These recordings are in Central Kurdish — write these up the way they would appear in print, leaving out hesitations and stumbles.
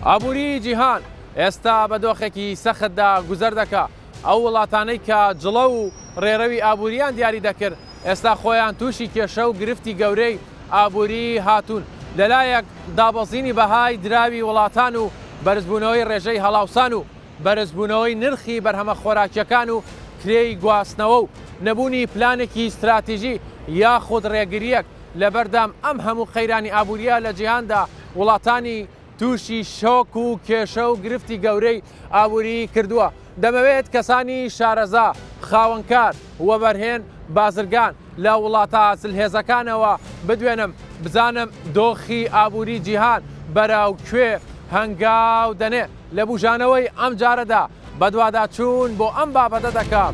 ئابووری جیهان ئێستا بە دۆخێکی سەختدا گوزەر دەکا. ئەو وڵاتانەی کە جڵەو و ڕێڕەوی ئابوورییان دیاری دەکرد، ئێستا خۆیان تووشی کێشە و گرفتی گەورەی ئابووری هاتوون. لەلایەک دابەزینی بەهای دراوی وڵاتان و بەرزبوونەوەی ڕێژەی هەڵاوسان و بەرزبوونەوەی نرخی بەرهەمە خۆراکییەکان و کرێی گواستنەوە و نەبوونی پلانێکی ستراتیژی یاخود ڕێگرییەک لەبەردەم ئەم هەموو قەیرانی ئابوورییە لە جیهاندا وڵاتانی تووشی شۆک و کێشە و گرفتی گەورەی ئابووریی کردووە. دەمەوێت کەسانی شارەزا، خاوەنکار، وەبەرهێن، بازرگان لە وڵاتە زلهێزەکانەوە بدوێنم، بزانم دۆخی ئابووری جیهان بەرەو کوێ هەنگاو دەنێ. لە بوژانەوەی ئەمجارەدا بەدواداچوون بۆ ئەم بابەتە دەکەم.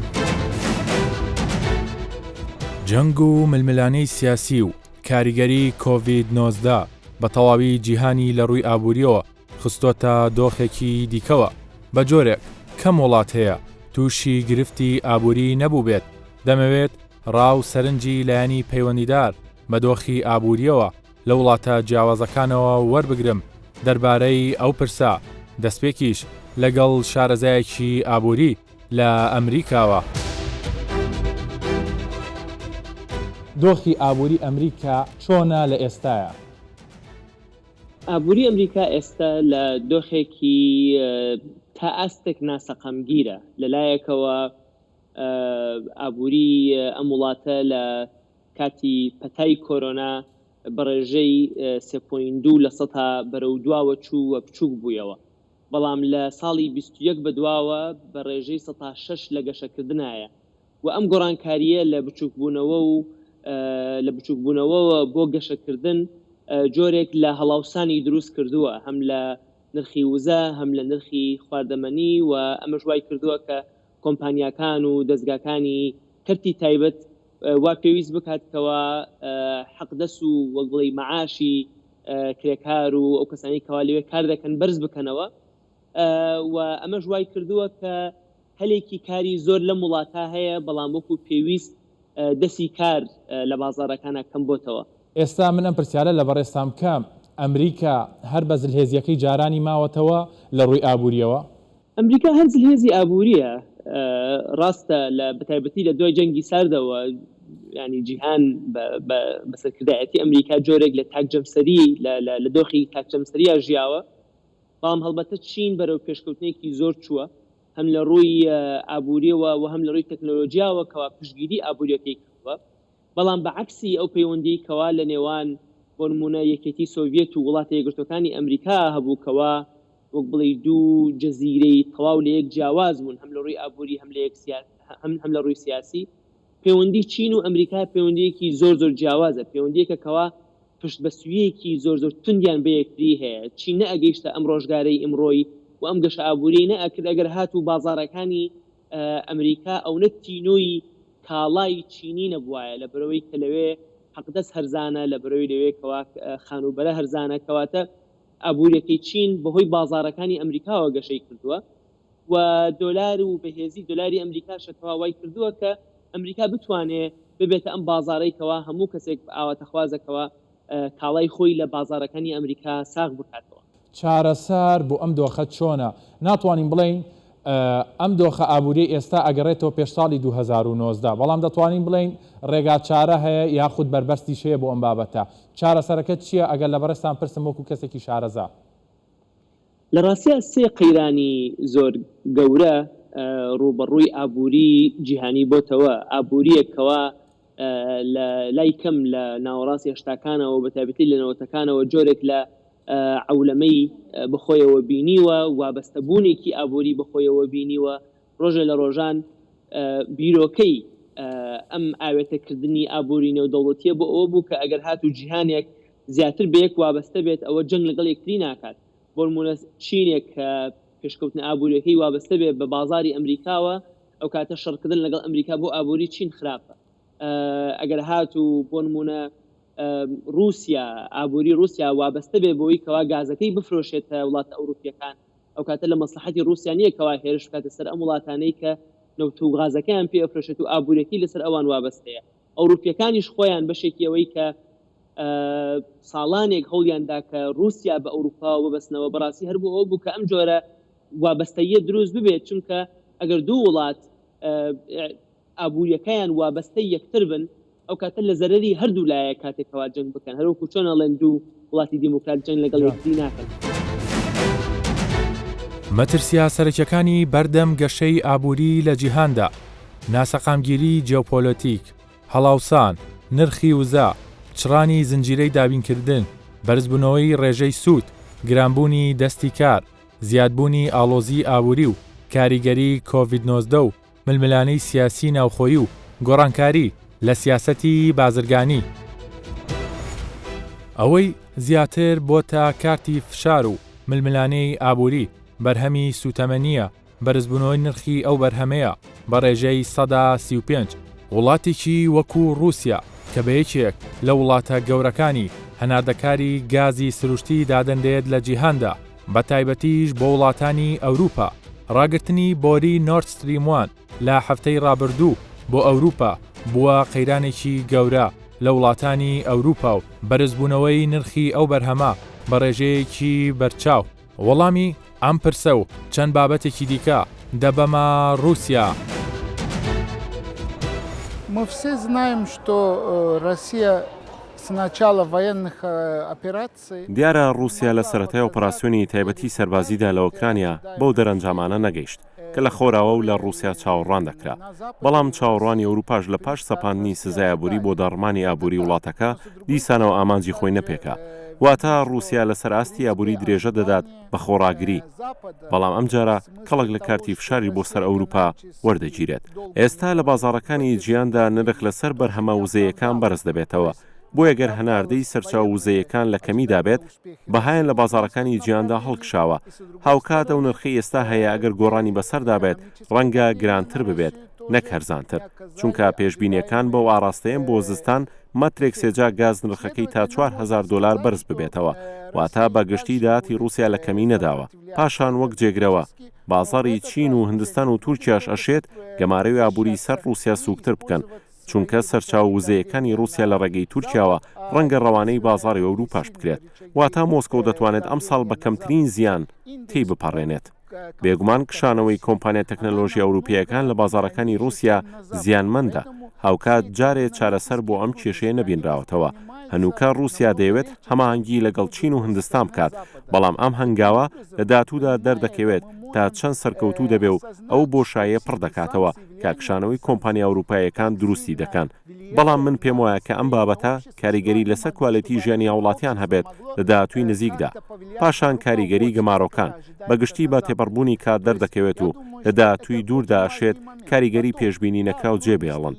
جەنگ و ململانێی سیاسی و کاریگەری کۆڤید 19 بە تەواوی جیهانی لە ڕووی ئابووریەوە خستۆتە دۆخێکی دیکەوە، بە جۆرێک کەم وڵات هەیە تووشی گرفتی ئابووری نەبووبێت، دەمەوێت ڕا و سەرنجی لایەنی پەیوەندیدار بە دۆخی ئابووریەوە لە وڵاتە جیاوازەکانەوە وەربگرم دەربارەی ئەو پرسە، دەستپێکیش لەگەڵ شارەزایەکی ئابووری لە ئەمریکاوە. دۆخی ئابووری ئەمریکا چۆنە لە ئێستایا؟ ئابووری ئەمریکا ئێستا لە دۆخێکی تا ئاستێک ناسەقامگیرە. لە لایەکەوە ئابووری ئەم وڵاتە لە کاتی پەتای کۆرۆنا بە ڕێژەی سێ پۆینت دوو لە سەتا بەرەو دواوە چوو و بچووک بوویەوە، بەڵام لە ساڵی 21 بەدواوە بە ڕێژەی سەتا شەش لە گەشەکردنایە و ئەم گۆڕانکارییە لە بچووکبوونەوە و لە بچووکبوونەوەوە بۆ گەشەکردن جۆرێک لە هەڵاوسانی دروست کردووە هەم لە نرخی وزە هەم لە نرخی خواردەمەنی و ئەمەش وای کردووە کە کۆمپانیاکان و دەزگاکانی کەرتی تایبەت وا پێویست بکات کەوا حەقدەس و وەک بڵێی مەعاشی کرێکار و ئەو کەسانی کەوا لەوێ کار دەکەن بەرز بکەنەوە و ئەمەش وای کردووە کە هەلێکی کاری زۆر لەم وڵاتە هەیە بەڵام وەکو پێویست دەسی کار لە بازاڕەکانا کەم بۆتەوە. ئێستا من ئەم پرسیارە لە بەڕێزتان بکەم، ئەمریکا هەر بە زلهێزییەکەی جارانی ماوەتەوە لە ڕووی ئابوورییەوە؟ ئەمریکا هەر زلهێزی ئابوورییە، ڕاستە لە بەتایبەتی لە دوای جەنگی ساردەوە یانی جیهان بە بە سەرکردایەتی ئەمریکا جۆرێک لە تاک جەمسەری لە دۆخی تاک جەمسەریا ژیاوە، بەڵام هەڵبەتە چین بەرەو پێشکەوتنێکی زۆر چووە هەم لە ڕووی ئابووریەوە و هەم لە ڕووی تەکنۆلۆژیاوە کەوا پشتگیری ئابووریەکەی کردووە بەڵام بە عەکسی ئەو پەیوەندیەی کەوا لە نێوان بۆ نموونە یەکێتی سۆڤیەت و وڵاتە یەکگرتووەکانی ئەمریکا هەبوو کەوا وەک بڵێی دوو جەزیرەی تەواو لە یەک جیاواز بوون هەم لە ڕووی ئابووری هەم لە یەک هەم هەم لە ڕووی سیاسی پەیوەندی چین و ئەمریکا پەیوەندیەکی زۆر زۆر جیاوازە پەیوەندیەکە کەوا پشتبەستووییەکی زۆر زۆر توندیان بە یەکتری هەیە، چین نەئەگەیشتە ئەم ڕۆژگارەی ئیمڕۆی و ئەم گەشە ئابووریەی نەئەکرد ئەگەر هاتوو بازاڕەکانی ئەمریکا ئەونە تینووی کاڵای چینی نەبوایە لەبەرئەوەی کە لەوێ حەقدەست هەرزانە لەبەرئەوەی لەوێ کەوا خانووبەرە هەرزانە کەواتە ئابووریەکەی چین بەهۆی بازاڕەکانی ئەمریکاوە گەشەی کردووە. و دۆلار و بەهێزی دۆلاری ئەمریکاشە کەوا وای کردووە کە ئەمریکا بتوانێ ببێتە ئەم بازاڕەی کەوا هەموو کەسێک ئاواتەخوازە کەوا کاڵای خۆی لە بازاڕەکانی ئەمریکا ساغ بکاتەوە. چارەسەر بۆ ئەم دۆخە چۆنە؟ ناتوانین بڵێین ئەم دۆخە ئابووریەی ئێستا ئەگەڕێتەوە پێش ساڵی 2019، بەڵام دەتوانین بڵێین ڕێگاچارە هەیە یاخود بەربەستیش هەیە بۆ ئەم بابەتە. چارەسەرەکە چییە ئەگەر لە بەڕێزتان پرسم وەکو کەسێکی شارەزا؟ لە ڕاستیا سێ قەیرانی زۆر گەورە ڕووبەڕووی ئابووری جیهانی بۆتەوە، ئابوورییەک کەوا لە لای کەم لە ناوەڕاستی هەشتاکانەوە و بەتایبەتی لە نەوەتەکانەوە جۆرێک لە عەولەمەی بەخۆیەوە بینیوە، وابەستەبوونێکی ئابووری بەخۆیەوە بینیوە، ڕۆژێ لە ڕۆژان بیرۆکەی ئەم ئاوێتەکردنی ئابووری نێودەوڵەتییە بۆ ئەوە بوو کە ئەگەر هاتوو جیهانێک زیاتر بەیەک وابەستە بێت ئەوە جەنگ لەگەڵ یەکتری ناکات، بۆنموونە چینێک کە پێشکەوتنە ئابووریەکەی وابەستە بێت بە بازاری ئەمریکاوە ئەوکاتە شەڕکردن لەگەڵ ئەمریکا بۆ ئابووری چین خراپە. ئەگەر هاتوو بۆنموونە رووسیا ئابووری رووسیا وابەستە بێت بەوەی کەوا گازەکەی بفرۆشێتە وڵاتە ئەوروپیەکان ئەوکاتە لە مەسڵەحەتی رووسیا نییە کەوا هێرش بکاتە سەر ئەم وڵاتانەی کە نەوت و غازەکەیان پێ ئەفرۆشێت و ئابووریەکەی لەسەر ئەوان وابەستەیە. ئەوروپیەکانیش خۆیان بەشێکی ئەوەی کە. ساڵانێک هەوڵیان دا کە ڕووسیا بە ئەوروپاوە ببەستنەوە، بەڕاستی هەر بۆ ئەوە بوو کە ئەم جۆرە وابەستەییە دروست ببێت، چونکە ئەگەر دوو وڵات ئابووریەکەیان وابەستەی یەکتر بن ئەو کاتە لە زەرەری هەردوو لایە کاتێک کەوا جەنگ بکەن، هەروەکو چۆن ئەڵێن دوو وڵاتی دیموکرات جەنگ لەگەڵ یەکتری ناکەن. مەترسییە سەرەکیەکانی بەردەم گەشەی ئابووری لە جیهاندا، ناسەقامگیریی جیۆپۆلەتیک، هەڵاوسان، نرخی وزە، پچڕانی زنجیرەی دابینکردن، بەرزبوونەوەی ڕێژەی سوود، گرانبوونی دەستی کار، زیادبوونی ئاڵۆزیی ئابووری و کاریگەریی کۆڤید 19 و ململانێی سیاسی ناوخۆیی و گۆڕانکاری لە سیاسەتی بازرگانی. ئەوەی زیاتر بۆتە کارتی فشار و ململانێی ئابووری، بەرهەمی سووتەمەنییە، بەرزبوونەوەی نرخی ئەو بەرهەمەیە بە ڕێژەی 35%. وڵاتێکی وەکو ڕووسیا کە بە یەکێک لە وڵاتە گەورەکانی هەناردەکاری گازی سروشتی دادەنرێت لە جیهاندا، بە تایبەتیش بۆ وڵاتانی ئەوروپا، ڕاگرتنی بۆری نۆرد ستریم وان لە هەفتەی ڕابردوو بۆ ئەوروپا بووە قەیرانێکی گەورە لە وڵاتانی ئەوروپا و بەرزبوونەوەی نرخی ئەو بەرهەمە بە ڕێژەیەکی بەرچاو. وەڵامی ئەم پرسە و چەند بابەتێکی دیکە دەبەمە ڕووسیا. Мы все знаем, что Россия с начала военных операций دیارە ڕووسیا لە سەرەتای ئۆپەراسیۆنی تایبەتی سەربازیدا لە ئۆکرانیا بەو دەرەنجامانە نەگەیشت کە لە خۆراوە و لە ڕووسیا چاوەڕوان دەکرا، بەڵام چاوەڕوانی ئەوروپاش لە پاش سەپاندنی سزای ئابووری بۆ داڕمانی ئابووری وڵاتەکە دیسانەوە ئامانجی خۆی نەپێکا. واتە ڕووسیا لەسەر ئاستی ئابووری درێژە دەدات بە خۆڕاگری، بەڵام ئەمجارە کەڵک لە کارتی فشاری بۆ سەر ئەوروپا وەردەگیرێت. ئێستا لە بازاڕەکانی جیهاندا نرخ لەسەر بەرهەمە وزەیەکان بەرز دەبێتەوە، بۆیە گەر هەناردەی سەرچاوە وزەیەکان لە کەمیدا بێت، بەهایان لە بازاڕەکانی جیهاندا هەڵکشاوە. هاوکات ئەو نرخەی ئێستا هەیە ئەگەر گۆڕانی بەسەردا بێت، ڕەنگە گرانتر ببێت نەک هەرزانتر، چونکە پێشبینییەکان بەو ئاڕاستەیەن بۆ زستان مەترێک سێجا گاز نرخەکەی تا 4000 دۆلار بەرز ببێتەوە، واتە بە گشتی داهاتی ڕووسیا لە کەمی نەداوە. پاشان وەک جێگرەوە، بازاڕی چین و هندستان و تورکیاش ئەشێت گەمارۆی ئابووری سەر ڕووسیا سووکتر بکەن، چونکە سەرچاوە وزەیەکانی ڕووسیا لە ڕێگەی تورکیاوە ڕەنگە ڕەوانەی بازاڕی ئەوروپاش بکرێت، واتە مۆسکۆ دەتوانێت ئەمساڵ بە کەمترین زیان تێی بپەڕێنێت. بێگومان کشانەوەی کۆمپانیا تەکنەلۆژیە ئەوروپییەکان لە بازاڕەکانی ڕووسیا زیانمەندە، هاوکات جارێ چارەسەر بۆ ئەم کێشەیە نەبینراوەتەوە. هەنووکە ڕووسیا دەیەوێت هەماهەنگی لەگەڵ چین و هندستان بکات، بەڵام ئەم هەنگاوە لە داهاتوودا دەردەکەوێت تا چەند سەرکەوتوو دەبێ و ئەو بۆشاییە پڕ دەکاتەوە کە کشانەوەی کۆمپانیا ئەوروپاییەکان دروستی دەکەن. بەڵام من پێموایە کە ئەم بابەتە کاریگەری لەسەر کوالێتی ژیانی هاوڵاتیان هەبێت لە داهاتووی نزیکدا. پاشان کاریگەری گەمارۆکان بە گشتی بە تێپەڕبوونی کات دەردەکەوێت و لە داهاتووی دووردا ئەشێت کاریگەری پێشبینی نەکراو جێ بهێڵن.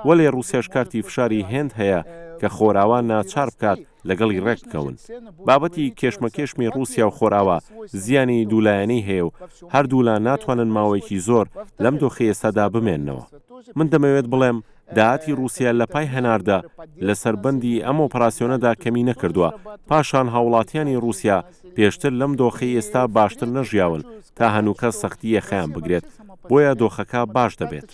وەلێ ڕووسیاش کارتی فشاری هێند هەیە کە خۆراوا ناچار بکات لەگەڵی ڕێک بکەون. بابەتی کێشمەکێشمی ڕووسیا و خۆراوا زیانی دوولایەنەی هەیە و هەردوولا ناتوانن ماوەیەکی زۆر لەم دۆخەی ئێستادا بمێننەوە. من دەمەوێت بڵێم داهاتی ڕووسیا لە پای هەناردە لەسەر بەندی ئەم ئۆپەراسیۆنەدا کەمی نەکردووە، پاشان هاوڵاتیانی ڕووسیا پێشتر لەم دۆخەی ئێستا باشتر نەژیاون تا هەنووکە سەختی یەخەیان بگرێت، بۆیە دۆخەکە باش دەبێت.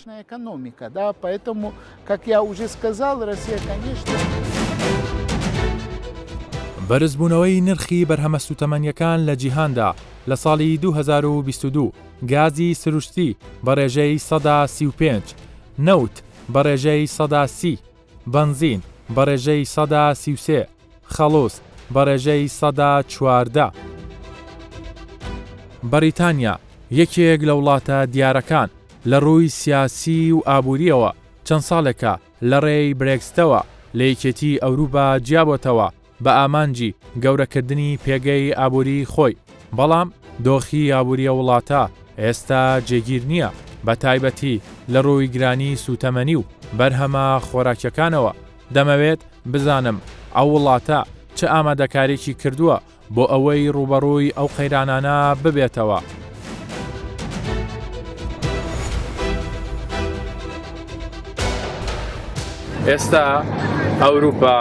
بەرزبوونەوەی نرخی بەرهەمە سووتەمەنییەکان لە جیهاندا لە ساڵی 2022، گازی سروشتی بە ڕێژەی 35%، نەوت بە ڕێژەی 30%، بەنزین بە ڕێژەی 33%، خەڵوز بە ڕێژەی 14%. بەڕیتانیا یەکێک لە وڵاتە دیارەکان لە ڕووی سیاسی و ئابوورییەوە چەند ساڵێکە لە ڕێی برێکستەوە لە یەکێتی ئەوروپا جیابۆتەوە بە ئامانجی گەورەکردنی پێگەی ئابووری خۆی، بەڵام دۆخی ئابووری ئەو وڵاتە ئێستا جێگیر نییە بە تایبەتی لە ڕووی گرانی سووتەمەنی و بەرهەمە خۆراکیەکانەوە، دەمەوێت بزانم ئەو وڵاتە چ ئامادەکاریەکی کردووە بۆ ئەوەی ڕووبەڕووی ئەو قەیرانانە ببێتەوە. ئێستا ئەوروپا،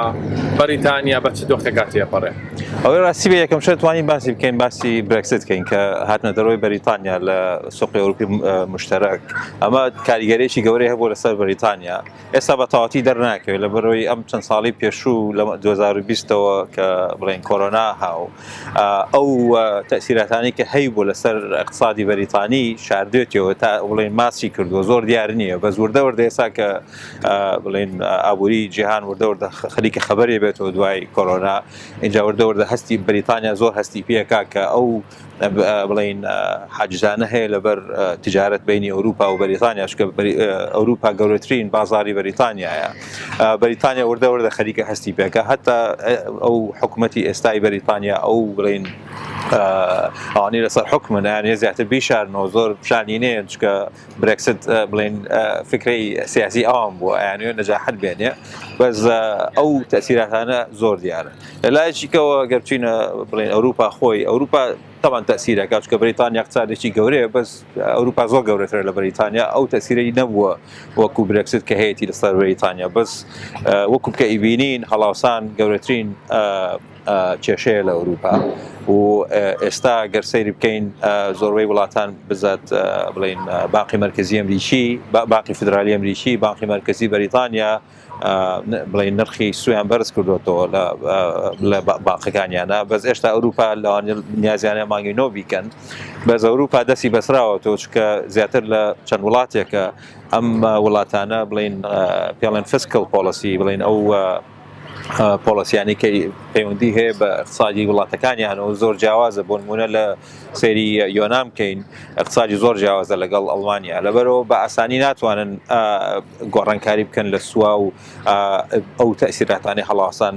بەریتانیا بە چ دۆخێکا تێپەڕێ؟ ئەوەی ڕاستی بێ یەکەم شت توانین باسی بکەین باسی برێکسیت کەین کە هاتنە دەرەوەی بەریتانیا لە سوقی ئەوروپی مشتەرەک ئەمە کاریگەرێکی گەورەی هەبوو لەسەر بەریتانیا ئێستا بە تەواتی دەرناکەوێت لە بەرەوەی ئەم چەند ساڵی پێشوو لە 2020ەوە کە بڵێن کۆرۆنا هاو ئەو تەسیراتانی کە هەی بوو لەسەر اقتصادی بەریتانی شاردێتەوە تا بڵێن ماسی کردووە زۆر دیار نییە بەس وردە وردە ئێستا کە بڵێن ئابووری جیهان وردە وردە خەریکە خەبەرێ بێتەوە دوای کۆرۆنا اینجا وردە وردە هەستی بەریتانیا زۆر هەستی پێکا کە ئەو بڵین حاجزانە هەیە لەبەر تجارەت بینی ئەوروپا و بەریتانیا چکە ئەوروپا گەورەترین بازاری بەریتانیایە بەریتانیا وردە وردە خەریکە هەستی پێکە هەتا ئەو حکوومەتی ئێستای بەریتانیا ئەو بڵین ئەوانی لەسەر حکومنیان زیاتر بیشارنەوە زۆر پیشانی نێن چکە برێکست بڵێن فکرەی سیاسی ئەوان بووە ئەیانوێ نەجاحەت بێنێ بەس ئەو تەسیراتانە زۆر دیارە لە لایەکیکەوە گەر بچینە بڵێن ئەوروپا خۆی ئەوروپا تەمان تەسیرەکە چکە بریتانیا اقتصادێکی گەورەیە بەس ئەوروپا زۆر گەورەترە لە بریتانیا ئەو تەسیرەی نەبووە وەکو برێکست کە هەیەی لەسەر بریتانیا بەس وەکو کە ئیبینین هەڵاوسان گەورەترین کێشەیە لە ئەوروپا و ئێستا گەر سەیری بکەین زۆربەی وڵاتان بزات بڵین باقی مرکزی ئەمریکی باقی فدرالی ئەمریکی بانقی مرکزی بەریتانیا بڵین نرخی سویان بەرز کردوێتەوە لە بانقەکانیانە بەس ئێشتا ئەوروپا لەوان نیازیانە مانگی نۆ بیکەن بەس ئەوروپا دەستی بەسراوەتەوە چکە زیاتر لە چەند وڵاتێکە ئەم وڵاتانە بڵین پێڵێن fiscal policy بڵین ئەو پۆڵەسیانی کە پەیوەندی هەیە بە اقتصادی وڵاتەکانیانەوە زۆر جیاوازە بۆ نمونە لە سەیری یۆنان بکەین اقتصادی زۆر جیاوازە لەگەڵ ئەڵمانیا لەبەرەوە بە ئاسانی ناتوانن گۆڕانکاری بکەن لە سووا و ئەو تەسیراتانی هەڵاسان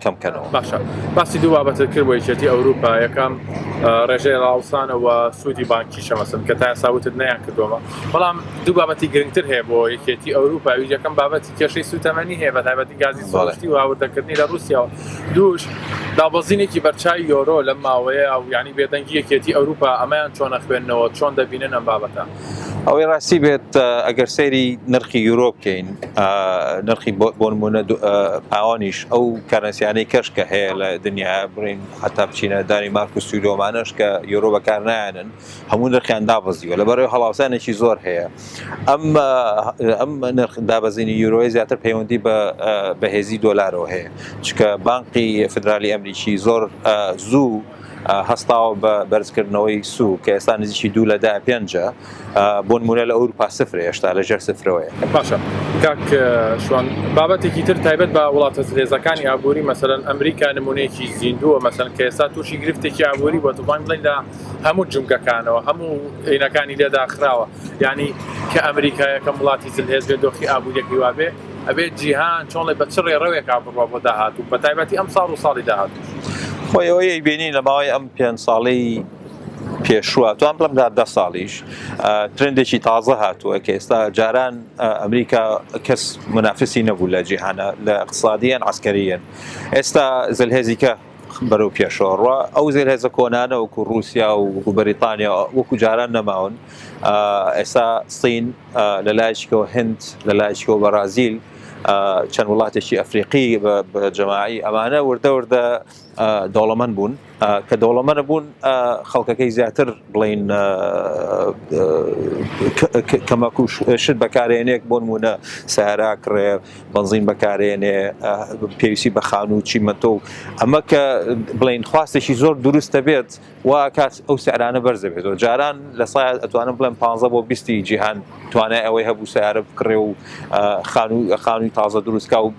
کەم کەنەوە. باشە باسی دوو بابەتت کرد بۆ یەکێتی ئەوروپا یەکەم ڕێژەی ڕاوسانەوە سوودی بانکیشە مەسن کە تا ئێستا وتت نەیان کردووەمە بەڵام دوو بابەتی گرنگتر هەیە بۆ یەکێتی ئەوروپا ئەویش یەکەم بابەتی کێشەی سووتەمەنی هەیە بە تایبەتی گازی سروشتی و هاوردەکردنی لە ڕووسیاوە دووش دابەزینێکی بەرچاوی یۆرۆ لەم ماوەیە و یعنی بێدەنگی یەکێتی ئەوروپا ئەمەیان چۆن ئەخوێننەوە چۆن دەبینن ئەم بابەتە؟ ئەوەی ڕاستی بێت ئەگەر سەیری نرخی یورۆ بکەین نرخی بۆ نمونە پاوانیش ئەو currency انەی کەش کە هەیە لە دنیا بڕین هەتا بچینە دانیمارک و سویدۆمانەش کە یۆرۆ بەکار نایەنن هەموو نرخیان دابەزیوە لەبەرەوەی هەڵاوسانێکی زۆر هەیە ئەم ئەم نرخ دابەزینی یورۆی زیاتر پەیوەندی بە بەهێزی دۆلارەوە هەیە چکە بانقی فدرالی ئەمریکی زۆر زوو هەستاوە بە بەرزکردنەوەی سوو کە ئێستا نزیکی دوو لە دە پێنجە بۆ نمونە لە ئەوروپا سفرە هێشتا لە ژێر سفرەوەیە. باشە کاک شوان بابەتێکی تر تایبەت بە وڵاتە زلهێزەکانی ئابووری مەسەلەن ئەمریکا نمونەیەکی زیندووە مەسەلەن کە ئێستا تووشی گرفتێکی ئابووری بووە دەتوانین بڵێین لە هەموو جومگەکانەوە هەموو ئینەکانی لێ داخراوە یانی کە ئەمریکا یەکەم وڵاتی زلهێز بێ دۆخی ئابووریەکەی وابێ ئەبێ جیهان چۆن ڵێ بە چ ڕێڕەوێکا بڕوا بۆ داهاتوو بە تایبەتی ئەم ساڵ و ساڵی داهاتووش. خۆی ئەوەی ئەیبینین لە ماوەی ئەم پێنج ساڵەی پێشووە توان بڵێم دا دە ساڵیش ترندێکی تازە هاتووە کە ئێستا جاران ئەمریکا کەس منافسی نەبوو لە جیهانە لە اقتصادیان عسکەریەن ئێستا زلهێزیکە بەرەو پێشەوە ڕوا ئەو زلهێزە کۆنانە وەکو ڕووسیا و وەکو بەریتانیا وەکو جاران نەماون ئێستا سین لە لایەکەوە هند لە لایەکەوە بەرازیل چەند وڵاتێکی ئەفریقی بە جەماعی ئەمانە وردە وردە دەوڵەمەند بوون کە دەوڵەمەنە بوون خەڵکەکەی زیاتر بڵین کەمەک و شت بەکارێنێک بۆ نمونە سارا کڕێ بەنزین بەکارێنێ پێویستی بە خانوو چیمەنتۆ و ئەمە کە بڵین خواستێکی زۆر دروستە بێت وا کات ئەو سعرانە بەرز دەبێتەوە جاران لە سای ئەتوانم بڵێم 15 بۆ 20 جیهان توانای ئەوەی هەبوو سیارە بکڕێ و خانوو خانووی تازە دروستکا و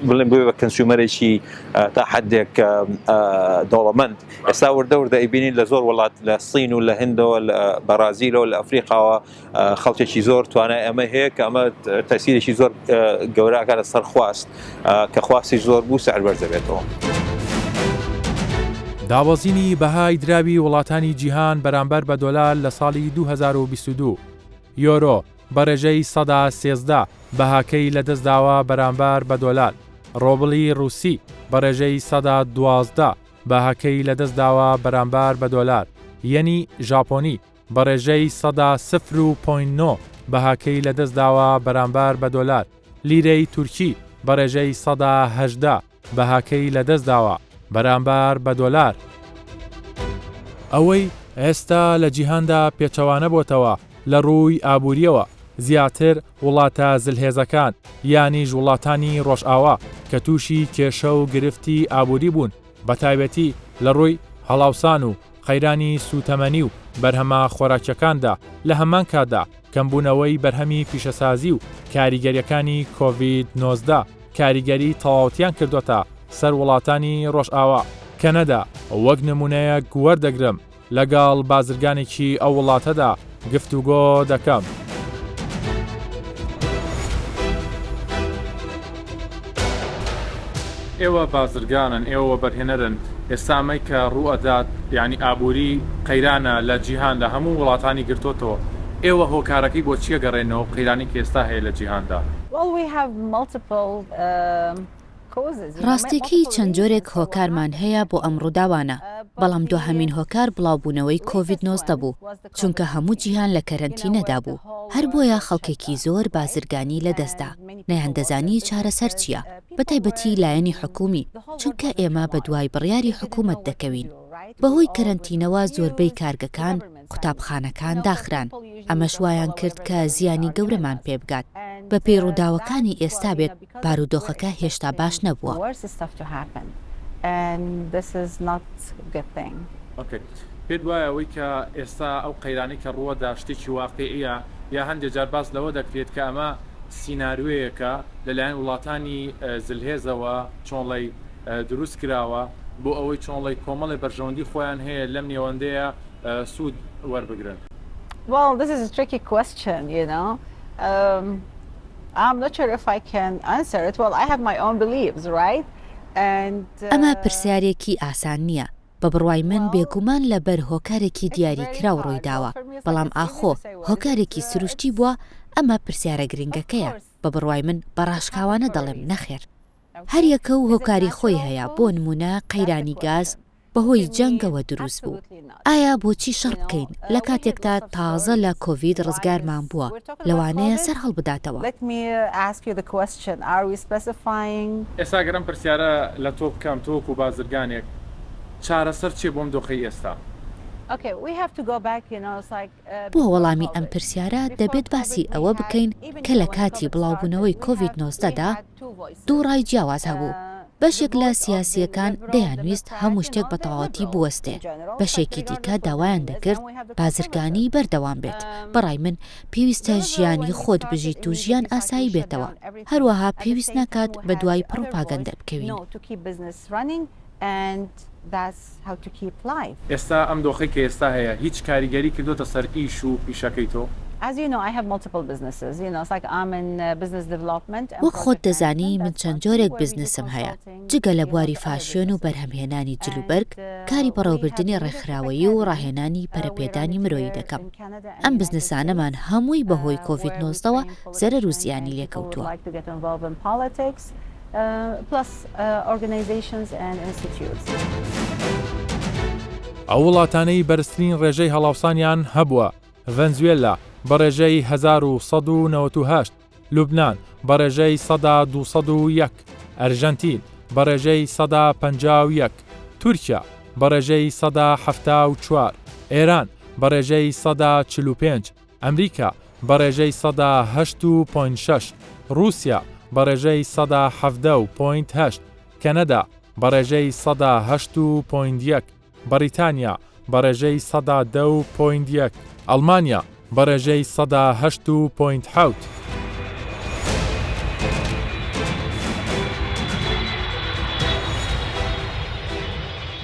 بڵێن بێ بە consumer ێکی تا حدێک دەوڵەمەند ئێستا وردە وردە ئەیبینین لە زۆر وڵات لە سین و لە هندەوە لە بەرازیلەوە لە ئەفریقاوە خەڵکێکی زۆر توانای ئەمە هەیە کە ئەمە تەسیرێکی زۆر گەورەکە لە سەر خواست کە خواستی زۆر بوو سعر بەرز دەبێتەوە. دابەزینی بەهای دراوی وڵاتانی جیهان بەرامبەر بە دۆلار لە ساڵی 2022، یۆرۆ بە ڕێژەی 13% بەهاکەی لەدەستداوە بەرامبەر بە دۆلار، ڕۆبڵی ڕووسی بە ڕێژەی 12% بەهاکەی لەدەستداوە بەرامبەر بە دۆلار، یەنی ژاپۆنی بە ڕێژەی 0.9% بەهاکەی لەدەستداوە بەرامبەر بە دۆلار، لیرەی تورکی بە ڕێژەی 18% بەهاکەی لەدەستداوە. بەرامبەر بە دۆلار. ئەوەی ئێستا لە جیهاندا پێچەوانە بۆتەوە لە ڕووی ئابوورییەوە زیاتر وڵاتە زلهێزەکان یانیش وڵاتانی ڕۆژئاوا کە تووشی کێشە و گرفتی ئابووری بوون بەتایبەتی لە ڕووی هەڵاوسان و قەیرانی سووتەمەنی و بەرهەمە خۆراکیەکاندا لە هەمان کاتدا کەمبوونەوەی بەرهەمی پیشەسازی و کاریگەریەکانی کۆڤید 19 کاریگەری تەواوتیان کردۆتە سەر وڵاتانی ڕۆژئاوا. کەنەدا وەک نمونەیەک وەردەگرم لەگەڵ بازرگانێکی ئەو وڵاتەدا گفتوگۆ دەکەم. ئێوە بازرگانن، ئێوە وەبەرهێنەرن، ئێستا ئەمەی کە ڕووئەدات یانی ئابووری قەیرانە لە جیهاندا هەموو وڵاتانی گرتۆتەوە، ئێوە هۆکارەکەی بۆ چی ئەگەڕێننەوە قەیرانی کە ئێستا هەیە لە جیهاندا؟ ڕاستیەکەی چەند جۆرێک هۆکارمان هەیە بۆ ئەم ڕووداوانە، بەڵام دواهەمین هۆکار بڵاوبوونەوەی کۆڤید 19 بوو، چونکە هەموو جیهان لە کەرەنتینەدا بوو، هەر بۆیە خەڵکێکی زۆر بازرگانی لەدەستدا، نەیاندەزانی چارەسەر چییە، بەتایبەتی لایەنی حکومی، چونکە ئێمە بەدوای بڕیاری حکومەت دەکەوین. بەهۆی کەرەنتینەوە زۆربەی کارگەکان، قوتابخانەکان داخران، ئەمەش وایان کرد کە زیانی گەورەمان پێبگات. بەپێی ڕووداوەکانی ئێستا بێت، بارودۆخەکە هێشتا باش نەبووە. پێت وایە ئەوەی کە ئێستا ئەو قەیرانەی کە ڕووەدا شتێکی واقیعیە یا هەندێ جار باس لەوە دەکرێت کە ئەمە سیناریۆیەکە لەلایەن وڵاتانی زلهێزەوە چۆنڵی دروست کراوە بۆ ئەوەی چۆنڵی کۆمەڵێ بەرژەوەندی خۆیان هەیە لەم نێوەندەیە سوود وەربگرن؟ Well, this is a tricky question, you know. Um, I'm not sure if I can answer it. Well, I have my own beliefs, right? And ئەمە پرسیارێکی ئاسان نییە. بە بڕوای من بێگومان لە بەر هۆکارێکی دیاری کراو ڕووی داوە، بەڵام ئاخۆ هۆکارێکی سروشتی بووە؟ ئەمە پرسیارە گرنگەکەیە. بە بڕوای من بە ڕاشکاوانە دەڵێم نەخێر. هەر یەکە و هۆکاری خۆی هەیە، بۆ نموونە قەیرانی گاز بەهۆی جەنگەوە دروست بوو. ئایا بۆچی شەڕ بکەین لە کاتێکدا تازە لە کۆڤید ڕزگارمان بووە، لەوانەیە سەر هەڵبداتەوە. ئێستا گەر ئەم پرسیارە لە تۆ بکەم، تۆ وەکو بازرگانێک چارەسەر چیە بۆ ئەم دۆخەی ئێستا؟ بۆ وەڵامی ئەم پرسیارە دەبێت باسی ئەوە بکەین کە لە کاتی بڵاوبوونەوەی کۆڤید 19 دا دوو ڕای جیاواز هەبوو، بەشێک لە سیاسییەکان دەیانویست هەموو شتێک بە تەواوەتی بوەستێ، بەشێکی دیکە داوایان دەکرد بازرگانی بەردەوام بێت، بە ڕای من پێویستە ژیانی خۆت بژیت و ژیان ئاسایی بێتەوە، هەروەها پێویست ناکات بەدوای پڕوپاگەندە بکەوین. ئێستا ئەم دۆخەی کە ئێستا هەیە هیچ کاریگەری کردۆتە سەر ئیش و پیشەکەی تۆ؟ وەک خۆت دەزانی من چەند جۆرێک بزنسم هەیە، جگە لە بواری فاشیۆن و بەرهەمهێنانی جلوبەرگ، کاری بەڕێوەبردنی ڕێکخراوەیی و ڕاهێنانی پەرەپێدانی مرۆیی دەکەم. ئەم بزنسانەمان هەمووی بەهۆی کۆڤید 19 وە زەرەر و زیانی لێکەوتووە. ئەو وڵاتانەی بەرزترین ڕێژەی هەڵاوسانیان هەبووە، ڤەنزوێلا بە ڕێژەی 1198، لوبنان بە ڕێژەی 201%، ئەرژەنتین بە ڕێژەی 51%، تورکیا بە ڕێژەی 74%، ئێران بە ڕێژەی 45%، ئەمریکا بە ڕێژەی 8.6%، ڕووسیا بە ڕێژەی 17.8%، کەنەدا بە ڕێژەی 8.1%، بەڕیتانیا بە ڕێژەی 10.1%، ئەڵمانیا بە ڕێژەی 8.7%.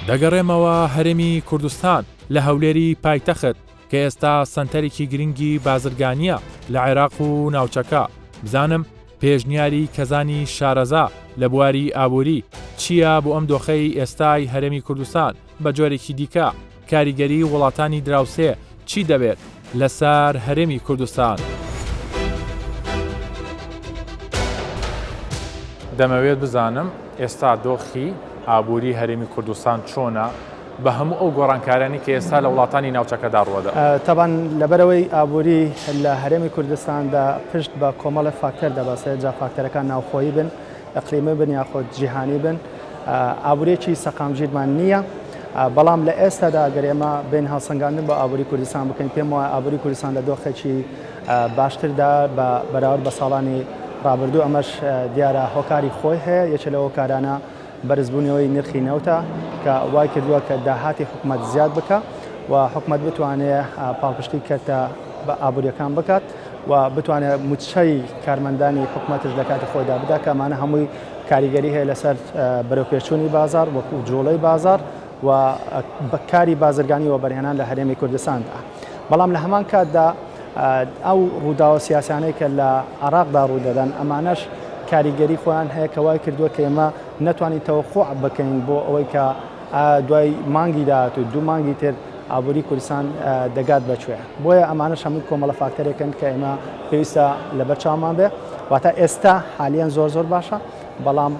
دەگەڕێمەوە هەرێمی کوردستان لە هەولێری پایتەخت کە ئێستا سەنتەرێکی گرنگی بازرگانییە لە عێراق و ناوچەکە، بزانم پێشنیاری کەزانی شارەزا لە بواری ئابووری چییە بۆ ئەم دۆخەی ئێستای هەرێمی کوردستان، بە جۆرێکی دیکە کاریگەری وڵاتانی دراوسێ چی دەبێت لەسەر هەرێمی کوردستان؟ دەمەوێت بزانم ئێستا دۆخی ئابووری هەرێمی کوردستان چۆنە؟ بە هەموو ئەو گۆڕانکاریانەی کە ئێستا لە وڵاتانی ناوچەکەدا ڕووەدەن. تەبعەن لەبەرئەوەی ئابووری لە هەرێمی کوردستاندا پشت بە کۆمەڵێ فاکتەر دەبەستێت، جا فاکتەرەکان ناوخۆیی بن، ئیقلیمی بن یاخود جیهانی بن. ئابووریەکی سەقامگیرمان نییە، بەڵام لە ئێستادا ئەگەر ئێمە بێین هەڵسەنگاندن بۆ ئابووری کوردستان بکەین پێم وایە ئابووری کوردستان لە دۆخێکی باشتردا بە بەراورد بە ساڵانی ڕابردوو ئەمەش دیارە هۆکاری خۆی هەیە یەکێ لە هۆکارانە بەرزبوونەوەی نرخی نەوتە کە وای کردووە کە داهاتی حکومەت زیاد بکە و حکومەت بتوانێت پاڵپشتی کەرتە بە ئابووریەکان بکات و بتوانێت موچەی کارمەندانی حکومەتش لە کاتی خۆیدا بدا کە ئەمانە هەمووی کاریگەری هەیە لەسەر بەرەوپێشچوونی بازاڕ وەکو جوڵەی بازاڕ و کاری بازرگانی وەبەرهێنان لە هەرێمی کوردستاندا. بەڵام لە هەمان کاتدا ئەو ڕووداوە سیاسیانەی کە لە عێراقدا ڕوودەدەن ئەمانەش کاریگەری خۆیان هەیە کە وای کردووە کە ئێمە نەتوانین تەوەقوع بکەین بۆ ئەوەی کە دوای مانگی داهاتوو دوو مانگی تر ئابووری کوردستان دەگات بە کوێ. بۆیە ئەمانەش هەمووی کۆمەڵە فاکتەرێکن کە ئێمە پێویستە لەبەر چاومان بێ. واتە ئێستا حالیەن زۆر زۆر باشە، بەڵام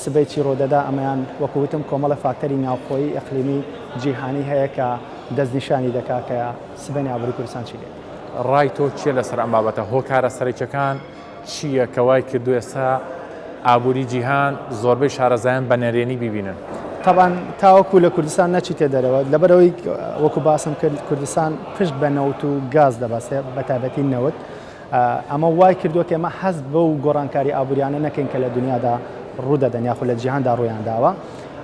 سبەی چی ڕوودەدا ئەمەیان وەکو وتم کۆمەڵە فاکتەری ناوخۆیی، ئیقلیمی، جیهانی هەیە کە دەستنیشانی دەکا کە سبەینێ ئابووری کوردستان چی لێ دێ. ڕای تۆ چییە لەسەر ئەم بابەتە؟ هۆکارە سەرەکیەکان چییە کە وای کردووە ئێستا ئابووری جیهان زۆربەی شارەزایان بە نەرێنی بیبینن؟ تەبعەن تاوەکو لە کوردستان نەچیتە دەرەوە، لەبەرئەوەی وەکو باسم کرد کوردستان پشت بە نەوت و گاز دەبەستێ بەتایبەتی نەوت، ئەمە وای کردووە کە ئێمە هەست بەو گۆڕانکاری ئابووریانە نەکەین کە لە دنیادا ڕوودەدەن یاخود لە جیهاندا ڕوویان داوە.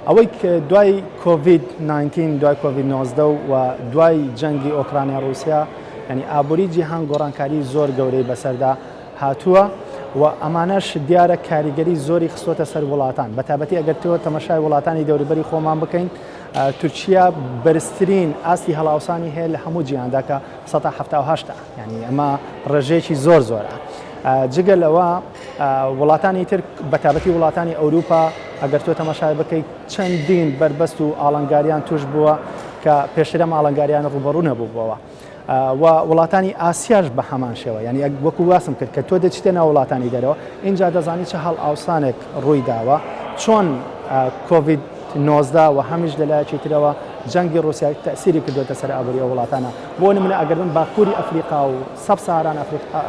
ئەوەی دوای کۆڤید 19 دوای کۆڤید 19 و دوای جەنگی ئۆکرانیا ڕووسیا یعنی ئابووری جیهان گۆڕانکاری زۆر گەورەی بەسەردا هاتووە و ئەمانەش دیارە کاریگەری زۆری خستۆتە سەر وڵاتان بەتابەتی ئەگەر تۆ تەمەشای وڵاتانی دەوروبەری خۆمان بکەین تورکیا بەرزترین ئاستی هەڵاوسانی هەیە لە هەموو جیهاندا کە 1970 یعنی ئەمە ڕێژەیەکی زۆر زۆرە جگە لەوە وڵاتانی تر بەتابەتی وڵاتانی ئەوروپا ئەگەر تۆ تەماشای بکەیت چەندین بەربەست و ئاڵنگاریان توش بووە کە پێشتر ئەم ئاڵنگاریان ڕوبەڕوو نەبووبووەوە و وڵاتانی ئاسیاش بە هەمان شێوە یعنی وەکو واسم کرد کە تۆ دەچیتە ناو وڵاتانی دەرەوە اینجا دەزانی چه هەڵ ئاوسانێک ڕووی داوە چۆن کۆڤید 19 و هەمیش لەلایەکی ترەوە جەنگی ڕوسیا تەسیری کردوێتە سەر ئابووری ئەو وڵاتانە بۆ نمونە ئەگەر من باکووری ئەفریقا و سەب ساران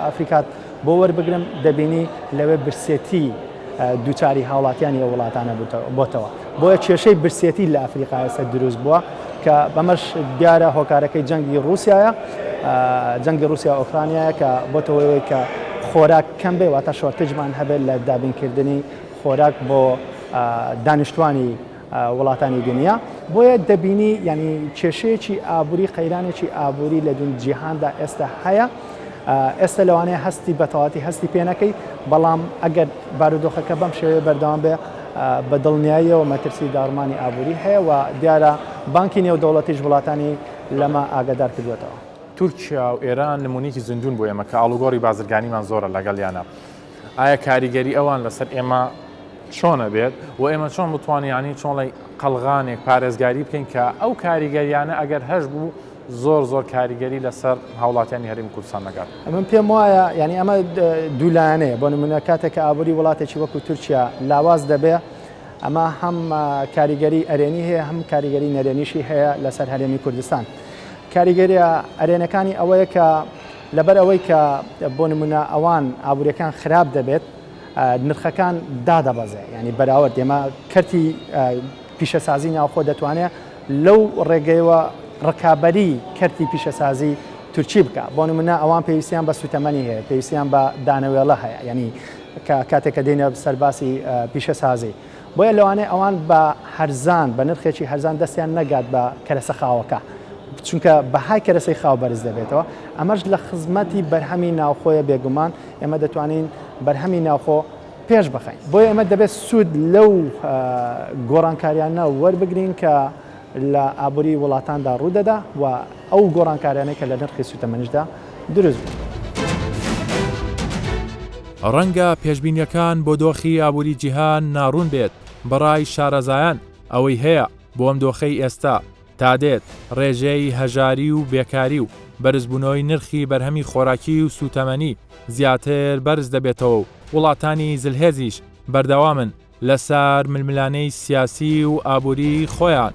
ئەفریقات بۆ وەربگرم دەبینی لەوێ برسێتی دووچاری هاوڵاتیانی ئەو وڵاتانە بۆتەوە. بۆیە کێشەی برسێتی لە ئەفریقا ئێستا دروست بووە کە بەمەش دیارە هۆکارەکەی جەنگی ڕووسایە جەنگی ڕووسیا ئۆکرانیایە کە بۆتەوەی کە خۆراک کەم بێ واتە shortage مان هەبێت لە دابینکردنی خۆراک بۆ دانیشتوانی وڵاتانی دنیا بۆیە دەبینی یعنی کێشەیەکی ئابووری قەیرانێکی ئابووری لە دون جیهاندا ئێستا هەیە ئێستا لەوانەیە هەستی بەتەواتی هەستی پێ نەکەی بەڵام ئەگەر بارودۆخەکە بەم شێوەیە بەردەوام بێ بە دڵنیاییەوە مەترسی داڕمانی ئابووری هەیە و دیارە بانکی نێودەوڵەتیش وڵاتانی لەمە ئاگادار کردوێتەوە. تورکیا و ئێران نمونەیەکی زیندوون بۆ ئێمە کە ئاڵوگۆڕی بازرگانیمان زۆرە لەگەڵیانە. ئایا کاریگەری ئەوان لەسەر ئێمە چۆنە بێت و ئێمە چۆن بتوانین یانی چۆڵی قەڵغانێک پارێزگاری بکەین کە ئەو کاریگەریانە ئەگەر هەش بوو زۆر زۆر کاریگەری لەسەر هاوڵاتیانی هەرێمی کوردستان نەکات. من پێم وایە یعنی ئەمە دوولایەنەیە بۆ نمونە کاتێک کە ئابووری وڵاتێکی وەکو تورکیا لاواز دەبێ ئەمە هەم کاریگەری ئەرێنی هەیە هەم کاریگەری نەرێنیشی هەیە لەسەر هەرێمی کوردستان کاریگەریە ئەرێنەکانی ئەوەیە کە لەبەر ئەوەی کە بۆ نمونە ئەوان ئابووریەکان خراپ دەبێت نرخەکان دادەبەزێ ینی بەراورد ئێمە کەرتی پیشەسازی ناوخۆ دەتوانێت لەو ڕێگەیەوە ڕکابەری کەرتی پیشەسازی تورکی بکە بۆ نمونە ئەوان پێویستیان بە سوتەمەنی هەیە پێویستیان بە دانەوێڵە هەیە ینی کە کاتێک کە دێنە سەرباسی پیشەسازی بۆیە لەوانەیە ئەوان بە هەرزان بە نرخێکی هەرزان دەستیان نەگات بە کەرەسە خاوەکە چونکە بەهای کەرەسەی خاو بەرز دەبێتەوە ئەمەش لە خزمەتی بەرهەمی ناوخۆیە بێگومان ئێمە دەتوانین بەرهەمی ناوخۆ پێش بخەین بۆیە ئێمە دەبێت سوود لەو گۆڕانکاریانە وەربگرین کە لە ئابووری وڵاتاندا ڕوودەدا و ئەو گۆڕانکاریانەی کە لە نرخی سووتەمەنیشدا دروست بوون. ڕەنگە پێشبینییەکان بۆ دۆخی ئابووری جیهان ناڕوون بێت، بەڕای شارەزایان ئەوەی هەیە بۆ ئەم دۆخەی ئێستا، تادێت ڕێژەی هەژاری و بێکاری و بەرزبوونەوەی نرخی بەرهەمی خۆراکی و سووتەمەنی زیاتر بەرز دەبێتەوە و وڵاتانی زلهێزیش بەردەوامن لەسەر ململانێی سیاسی و ئابووری خۆیان.